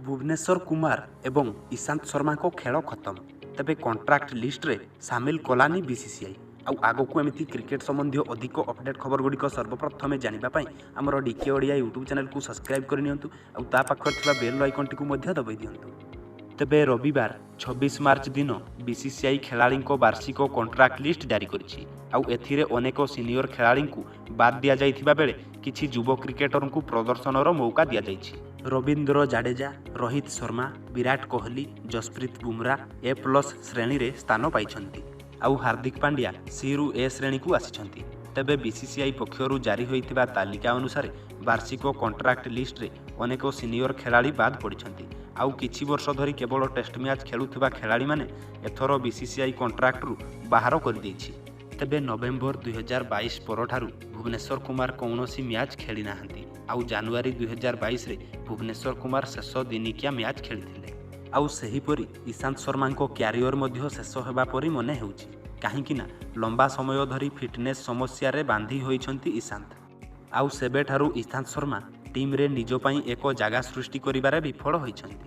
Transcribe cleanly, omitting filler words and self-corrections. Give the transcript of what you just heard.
ଭୁବନେଶ୍ୱର କୁମାର ଏବଂ ଇଶାନ୍ତ ଶର୍ମାଙ୍କ ଖେଳ ଖତମ। ତେବେ କଣ୍ଟ୍ରାକ୍ଟ ଲିଷ୍ଟରେ ସାମିଲ କଲାନି ବିସିସିଆଇ। ଆଉ ଆଗକୁ ଏମିତି କ୍ରିକେଟ ସମ୍ବନ୍ଧୀୟ ଅଧିକ ଅପଡେଟ୍ ଖବରଗୁଡ଼ିକ ସର୍ବପ୍ରଥମେ ଜାଣିବା ପାଇଁ ଆମର ଡିକେ ଓଡ଼ିଆ ୟୁଟ୍ୟୁବ୍ ଚ୍ୟାନେଲକୁ ସବସ୍କ୍ରାଇବ୍ କରିନିଅନ୍ତୁ ଆଉ ତା ପାଖରେ ଥିବା ବେଲ୍ ଆଇକନ୍ଟିକୁ ମଧ୍ୟ ଦବାଇ ଦିଅନ୍ତୁ। ତେବେ ରବିବାର 26 ମାର୍ଚ୍ଚ ଦିନ ବିସିସିଆଇ ଖେଳାଳିଙ୍କ ବାର୍ଷିକ କଣ୍ଟ୍ରାକ୍ଟ ଲିଷ୍ଟ ଜାରି କରିଛି। ଆଉ ଏଥିରେ ଅନେକ ସିନିୟର ଖେଳାଳିଙ୍କୁ ବାଦ୍ ଦିଆଯାଇଥିବା ବେଳେ କିଛି ଯୁବ କ୍ରିକେଟରଙ୍କୁ ପ୍ରଦର୍ଶନର ମଉକା ଦିଆଯାଇଛି। ରବୀନ୍ଦ୍ର ଜାଡେଜା, ରୋହିତ ଶର୍ମା, ବିରାଟ କୋହଲି, ଯଶପ୍ରୀତ ବୁମରା ଏ ପ୍ଲସ୍ ଶ୍ରେଣୀରେ ସ୍ଥାନ ପାଇଛନ୍ତି। ଆଉ ହାର୍ଦ୍ଦିକ ପାଣ୍ଡ୍ୟା ସିରୁ ଏ ଶ୍ରେଣୀକୁ ଆସିଛନ୍ତି। ତେବେ ବିସିସିଆଇ ପକ୍ଷରୁ ଜାରି ହୋଇଥିବା ତାଲିକା ଅନୁସାରେ ବାର୍ଷିକ କଣ୍ଟ୍ରାକ୍ଟ ଲିଷ୍ଟରେ ଅନେକ ସିନିୟର ଖେଳାଳି ବାଦ୍ ପଡ଼ିଛନ୍ତି। ଆଉ କିଛି ବର୍ଷ ଧରି କେବଳ ଟେଷ୍ଟ ମ୍ୟାଚ୍ ଖେଳୁଥିବା ଖେଳାଳିମାନେ ଏଥର ବିସିସିଆଇ କଣ୍ଟ୍ରାକ୍ଟରୁ ବାହାର କରିଦେଇଛି। ତେବେ ନଭେମ୍ବର 2022 ପରଠାରୁ ଭୁବନେଶ୍ୱର କୁମାର କୌଣସି ମ୍ୟାଚ୍ ଖେଳିନାହାନ୍ତି। ଆଉ ଜାନୁଆରୀ 2022ରେ ଭୁବନେଶ୍ୱର କୁମାର ଶେଷ ଦିନିକିଆ ମ୍ୟାଚ୍ ଖେଳିଥିଲେ। ଆଉ ସେହିପରି ଇଶାନ୍ତ ଶର୍ମାଙ୍କ କ୍ୟାରିୟର ମଧ୍ୟ ଶେଷ ହେବା ପରି ମନେ ହେଉଛି। କାହିଁକିନା ଲମ୍ବା ସମୟ ଧରି ଫିଟନେସ୍ ସମସ୍ୟାରେ ବାନ୍ଧି ହୋଇଛନ୍ତି ଇଶାନ୍ତ। ଆଉ ସେବେଠାରୁ ଇଶାନ୍ତ ଶର୍ମା ଟିମ୍ରେ ନିଜ ପାଇଁ ଏକ ଜାଗା ସୃଷ୍ଟି କରିବାରେ ବିଫଳ ହୋଇଛନ୍ତି।